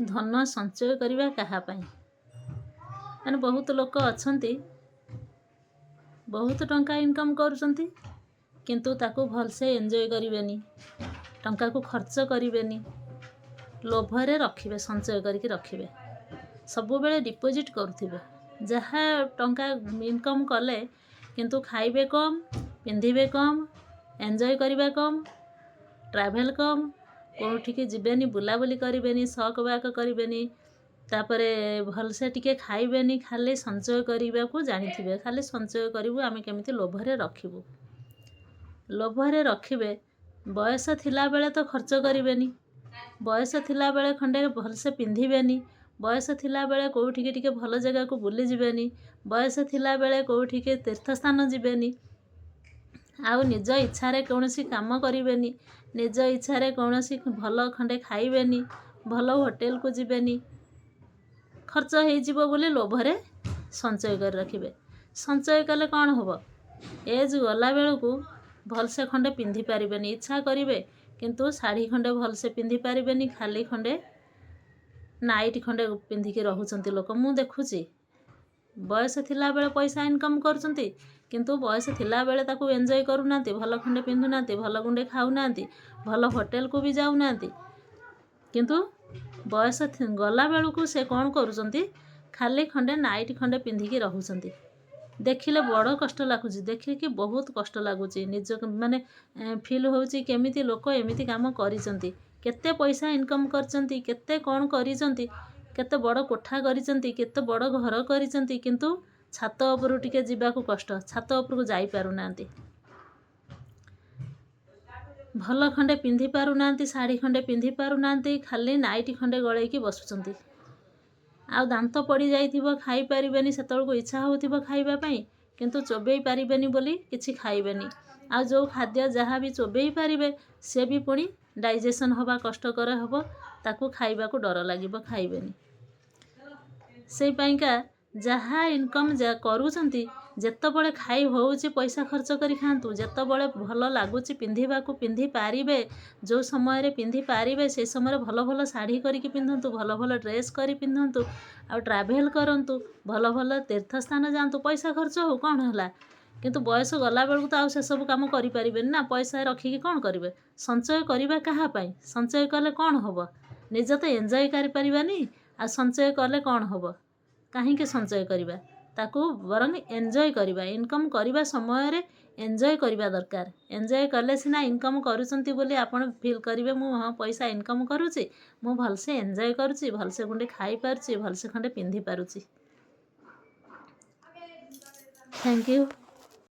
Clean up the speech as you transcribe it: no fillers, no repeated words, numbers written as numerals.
ଧନ ସଞ୍ଚୟ କରିବା କାହା ପାଇଁ? ମାନେ ବହୁତ ଲୋକ ଅଛନ୍ତି, ବହୁତ ଟଙ୍କା ଇନକମ୍ କରୁଛନ୍ତି, କିନ୍ତୁ ତାକୁ ଭଲସେ ଏନ୍ଜୟ କରିବେନି, ଟଙ୍କାକୁ ଖର୍ଚ୍ଚ କରିବେନି, ଲୋଭରେ ରଖିବେ, ସଞ୍ଚୟ କରିକି ରଖିବେ, ସବୁବେଳେ ଡିପୋଜିଟ୍ କରୁଥିବେ। ଯାହା ଟଙ୍କା ଇନକମ୍ କଲେ, କିନ୍ତୁ ଖାଇବେ କମ୍, ପିନ୍ଧିବେ କମ୍, ଏନ୍ଜୟ କରିବା କମ୍, ଟ୍ରାଭେଲ୍ କମ୍, କେଉଁଠିକି ଯିବେନି, ବୁଲାବୁଲି କରିବେନି, ସକ୍ ବାକ କରିବେନି, ତାପରେ ଭଲସେ ଟିକେ ଖାଇବେନି, ଖାଲି ସଞ୍ଚୟ କରିବାକୁ ଜାଣିଥିବେ। ଖାଲି ସଞ୍ଚୟ କରିବୁ ଆମେ, କେମିତି ଲୋଭରେ ରଖିବୁ। ଲୋଭରେ ରଖିବେ। ବୟସ ଥିଲାବେଳେ ତ ଖର୍ଚ୍ଚ କରିବେନି, ବୟସ ଥିଲାବେଳେ ଖଣ୍ଡେ ଭଲସେ ପିନ୍ଧିବେନି, ବୟସ ଥିଲାବେଳେ କେଉଁଠିକି ଟିକେ ଭଲ ଜାଗାକୁ ବୁଲିଯିବେନି, ବୟସ ଥିଲାବେଳେ କେଉଁଠିକି ତୀର୍ଥସ୍ଥାନ ଯିବେନି, ଆଉ ନିଜ ଇଚ୍ଛାରେ କୌଣସି କାମ କରିବେନି, ନିଜ ଇଚ୍ଛାରେ କୌଣସି ଭଲ ଖଣ୍ଡେ ଖାଇବେନି, ଭଲ ହୋଟେଲକୁ ଯିବେନି, ଖର୍ଚ୍ଚ ହେଇଯିବ ବୋଲି ଲୋଭରେ ସଞ୍ଚୟ କରି ରଖିବେ। ସଞ୍ଚୟ କଲେ କ'ଣ ହେବ? ଏଜ୍ ଗଲା ବେଳକୁ ଭଲସେ ଖଣ୍ଡେ ପିନ୍ଧି ପାରିବେନି। ଇଚ୍ଛା କରିବେ, କିନ୍ତୁ ଶାଢ଼ୀ ଖଣ୍ଡେ ଭଲସେ ପିନ୍ଧି ପାରିବେନି, ଖାଲି ଖଣ୍ଡେ ନାଇଟି ଖଣ୍ଡେ ପିନ୍ଧିକି ରହୁଛନ୍ତି ଲୋକ, ମୁଁ ଦେଖୁଛି। ବୟସ ଥିଲାବେଳେ ପଇସା ଇନକମ୍ କରୁଛନ୍ତି, କିନ୍ତୁ ବୟସ ଥିଲାବେଳେ ତାକୁ ଏନ୍ଜୟ କରୁନାହାନ୍ତି, ଭଲ ଖଣ୍ଡେ ପିନ୍ଧୁନାହାନ୍ତି, ଭଲ ଗୁଣ୍ଡେ ଖାଉନାହାନ୍ତି, ଭଲ ହୋଟେଲକୁ ବି ଯାଉନାହାନ୍ତି। କିନ୍ତୁ ବୟସ ଗଲାବେଳକୁ ସେ କ'ଣ କରୁଛନ୍ତି? ଖାଲି ଖଣ୍ଡେ ନାଇଟି ଖଣ୍ଡେ ପିନ୍ଧିକି ରହୁଛନ୍ତି। ଦେଖିଲେ ବଡ଼ କଷ୍ଟ ଲାଗୁଛି, ଦେଖିକି ବହୁତ କଷ୍ଟ ଲାଗୁଛି ନିଜକୁ। ମାନେ ଫିଲ୍ ହେଉଛି, କେମିତି ଲୋକ ଏମିତି କାମ କରିଛନ୍ତି? କେତେ ପଇସା ଇନକମ୍ କରିଛନ୍ତି, କେତେ କ'ଣ କରିଛନ୍ତି, କେତେ ବଡ଼ କୋଠା କରିଛନ୍ତି, କେତେ ବଡ଼ ଘର କରିଛନ୍ତି, କିନ୍ତୁ ଛାତ ଉପରୁ ଟିକେ ଯିବାକୁ କଷ୍ଟ, ଛାତ ଉପରକୁ ଯାଇପାରୁନାହାନ୍ତି, ଭଲ ଖଣ୍ଡେ ପିନ୍ଧି ପାରୁନାହାନ୍ତି, ଶାଢ଼ୀ ଖଣ୍ଡେ ପିନ୍ଧି ପାରୁନାହାନ୍ତି, ଖାଲି ନାଇଟି ଖଣ୍ଡେ ଗଳେଇକି ବସୁଛନ୍ତି। ଆଉ ଦାନ୍ତ ପଡ଼ିଯାଇଥିବ, ଖାଇପାରିବେନି। ସେତେବେଳକୁ ଇଚ୍ଛା ହେଉଥିବ ଖାଇବା ପାଇଁ, କିନ୍ତୁ ଚୋବେଇ ପାରିବେନି ବୋଲି କିଛି ଖାଇବେନି। ଆଉ ଯେଉଁ ଖାଦ୍ୟ ଯାହା ବି ଚୋବେଇ ପାରିବେ, ସେ ବି ପୁଣି ଡାଇଜେସନ୍ ହେବା କଷ୍ଟକର ହେବ, ତାକୁ ଖାଇବାକୁ ଡର ଲାଗିବ, ଖାଇବେନି। ସେଇ ପାଇଁକା ଯାହା ଇନକମ୍ କରୁଛନ୍ତି, ଯେତେବେଳେ ଖାଇ ହେଉଛି ପଇସା ଖର୍ଚ୍ଚ କରି ଖାଆନ୍ତୁ। ଯେତେବେଳେ ଭଲ ଲାଗୁଛି ପିନ୍ଧିବାକୁ, ପିନ୍ଧି ପାରିବେ, ଯେଉଁ ସମୟରେ ପିନ୍ଧି ପାରିବେ, ସେଇ ସମୟରେ ଭଲ ଭଲ ଶାଢ଼ୀ କରିକି ପିନ୍ଧନ୍ତୁ, ଭଲ ଭଲ ଡ୍ରେସ୍ କରି ପିନ୍ଧନ୍ତୁ, ଆଉ ଟ୍ରାଭେଲ୍ କରନ୍ତୁ, ଭଲ ଭଲ ତୀର୍ଥସ୍ଥାନ ଯାଆନ୍ତୁ। ପଇସା ଖର୍ଚ୍ଚ ହଉ, କ'ଣ ହେଲା? କିନ୍ତୁ ବୟସ ଗଲାବେଳକୁ ତ ଆଉ ସେସବୁ କାମ କରିପାରିବେନି ନା। ପଇସା ରଖିକି କ'ଣ କରିବେ? ସଞ୍ଚୟ କରିବା କାହା ପାଇଁ? ସଞ୍ଚୟ କଲେ କ'ଣ ହେବ? ନିଜେ ତ ଏନ୍ଜୟ କରିପାରିବାନି, ଆଉ ସଞ୍ଚୟ କଲେ କ'ଣ ହେବ? କାହିଁକି ସଞ୍ଚୟ କରିବା? ତାକୁ ବରଂ ଏନ୍ଜୟ କରିବା। ଇନକମ୍ କରିବା ସମୟରେ ଏନ୍ଜୟ କରିବା ଦରକାର। ଏନ୍ଜୟ କଲେ ସିନା ଇନକମ୍ କରୁଛନ୍ତି ବୋଲି ଆପଣ ଫିଲ୍ କରିବେ, ମୁଁ ହଁ ପଇସା ଇନକମ୍ କରୁଛି, ମୁଁ ଭଲସେ ଏନ୍ଜୟ କରୁଛି, ଭଲସେ ଖଣ୍ଡେ ଖାଇପାରୁଛି, ଭଲସେ ଖଣ୍ଡେ ପିନ୍ଧି ପାରୁଛି। Thank you.